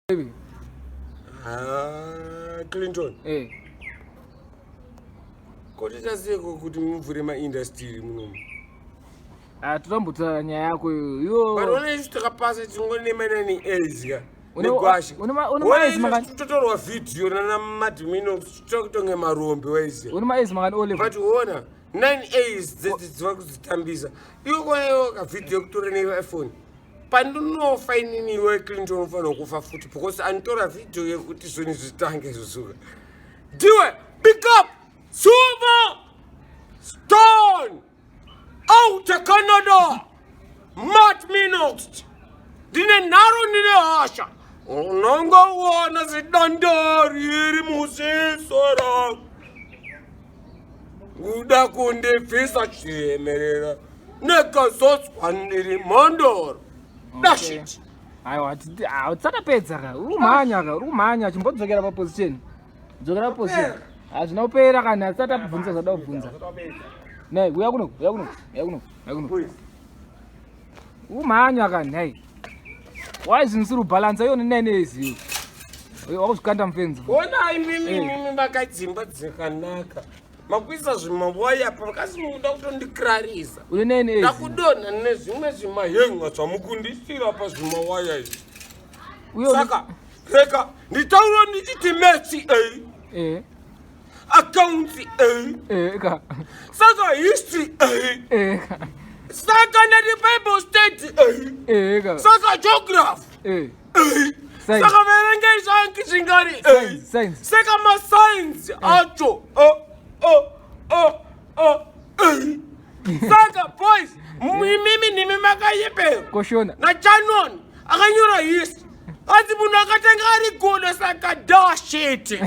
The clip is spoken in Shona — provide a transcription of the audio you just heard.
Baby. Ah, Clinton. Eh. Ko tichaseko kuti muvhure maindastiri munomu. Ah, totambotaura nyaya yako iyoyo. But ona isu takapasa tingonema nani aids ka. Une- Negwasha. une ma- une ma-AIDS makani? Totorwa video nana madmino tokutonge marombe waiziya. Une ma-aids makani o level. But ona 9 A's dziva kudzitambisa. Iwe konewo kavideo kutora neiPhone. Pandinofa inini iwe Clinton unofanira kufa futi because anditora video yekuti zvoni zvitange zvosuka. Diwe, pick up! Silver Stone! Out Canada! Matt Minox! Ndine nharo ndine hasha. Unongoona zidandari iri muziso rangu. Kuda kundibvisa chiremerera nekazodzwa ndiri mhondoro. Dashit. Aiwa, tisatapedza ka. Uri kumhanya ka, uri kumhanya chimbodzokera paposition. Dzokera paposition. Hazvina kupera kana tisati tabvunza zvada kubvunza. Nei, uya kuno, uya kuno, uya kuno, uya kuno. Uri kumhanya ka nhai. Why zvinhu siri kubalansa iyo nene neziyo. Wakuzvikanda mufenzi. Ona imimi imimi vakadzimba dzakanaka. Makuisa zvimawaya apa kasi mukuda kutondikirarisa. Une nene ezi. Ndakudonha nezvimwe zvimahenga zvamukundisira pazvimawaya izvi. Uyo Saka reka nditaura ndichiti maths A, eh accounts A, eh ka. saka history A, Eh ka. saka ndati Bible study A, Eh ka. saka geography Eh. A. Science. Saka verengei zvangi zvingari A. Science, science. Saka masainzi acho o o o o A. Saka boys, mimimi ndimi makayepera. Koshona. nachanon akanyora history asi munhu akatanga ari godo saka dashiti.